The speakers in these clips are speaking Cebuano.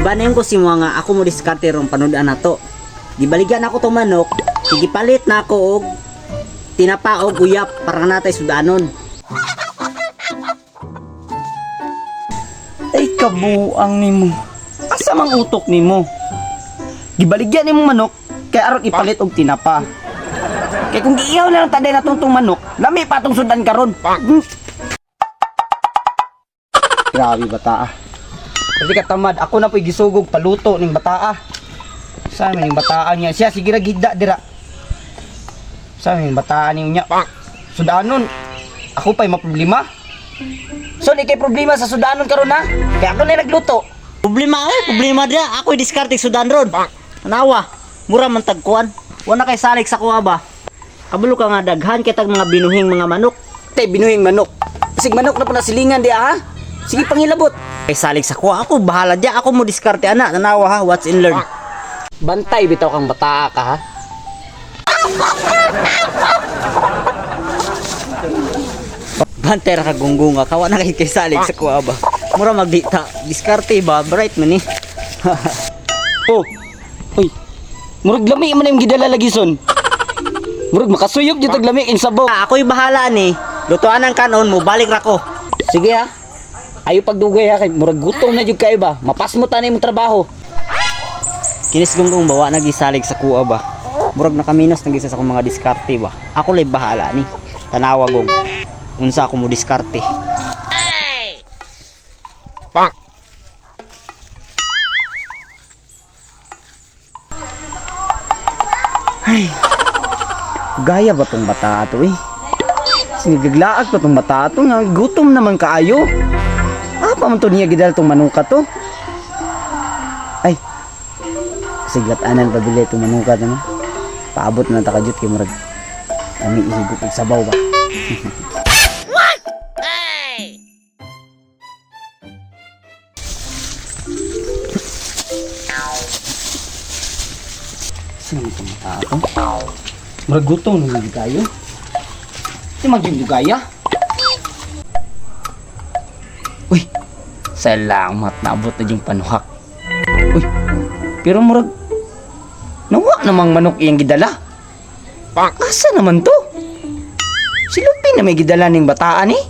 Di ba na yung ko si mga nga ako mo diskarte rong panudan na to. Gibaligyan ako tong manok, gipalit na ako og tinapa og uyap para natay sudanon. Ay kabuang nimo. Asa mang utok nimo? Gibaligyan nimo manok kay aron ipalit og tinapa. Kay kung giihaw na lang taday na tong manok, lami pa tong sudan karon. Grabe bataa. Kasi ka tamad, ako na po'y gisugog paluto ning bataa. Sa ning bataan niya? Siya sige ra gidda dira. Sa ning bataan niya? Sudanon. Ako pa'y maproblema. So, ni kay problema sa sudanon karon na. Kaya ako na nagluto. Problema eh, problema dia. Ako diskarte sudan ron. Tanawa, mura man tagkuan. Wala kay salig sa kuha ba. Kabalo ka nga daghan kay tag mga binuhing mga manok. Tay binuhing manok. Sig manok na po na silingan di ha. Sige pangilabot. Kay salig sa kuha ako bahala dia. Ako mo diskarte ana. Tanawa ha, what's in learn. Bantay bitaw kang bataa ka ha. Bantay ra ka gunggunga, kawa na kay kay salig sa kuha ba. Mura magdita, diskarte ba, bright man ni. Oh. Uy. Murag lami man imong gidala lagi son. Murag makasuyop jud tag lami in sabaw. Ah, ako'y bahala ni. Lutuan ang kanon mo, balik ra ko. Sige ha. Ayo pagdugay ha kay murag gutom na jud kayo ba. Mapasmo ta na imong trabaho. Kinis gunggong bawa nagisalig sa kuha ba. Murag nakaminos nagisa sa akong mga diskarte ba. Ako lay bahala ni. Tanawa gong. Unsa ako mo diskarte. Gaya ba tong bata to eh? Sinigaglaag pa tong bata to nga gutom naman kaayo. Ah, pa man to niya gidala tong manuka to. Ay. Siglatanan pabili tong manuka to no. Paabot na ta kajut kay murag kami ihigop og sabaw ba. Sino man tong bata to? Murag gutom na gid kayo. Di magyud gaya. Uy, salamat naabot na yung panuhak. Uy, pero murag nawa namang manok iyang gidala. Asa naman to? Si Lupi na may gidala ning bataan eh.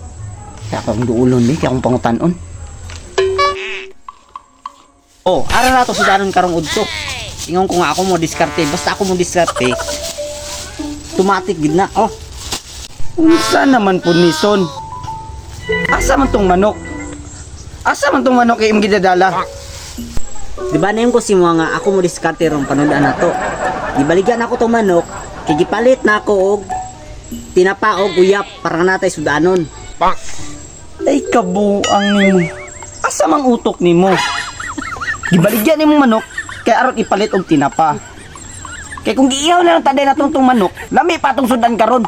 Kaya akong duulon eh, kaya akong pangutanon. Oh, ara na to sudanon karong udto. Ingon ko nga ako mo diskarte, basta ako mo diskarte. Tumatik gid na. Oh, Unsa naman po ni Son? Asa man tong manok? Asa man tong manok iyong gidadala? di ba na yung ko si mga nga ako mo diskarte rong panudan na to. Gibaligyan ako tong manok, kay gipalit na ako og tinapa og uyap para natay sudanon. Ay kabuang nimo. Asa mang utok nimo? Gibaligyan nimo manok kay aron ipalit og tinapa. Kay kung giihaw na lang taday na tong manok, lami pa tong sudan karon.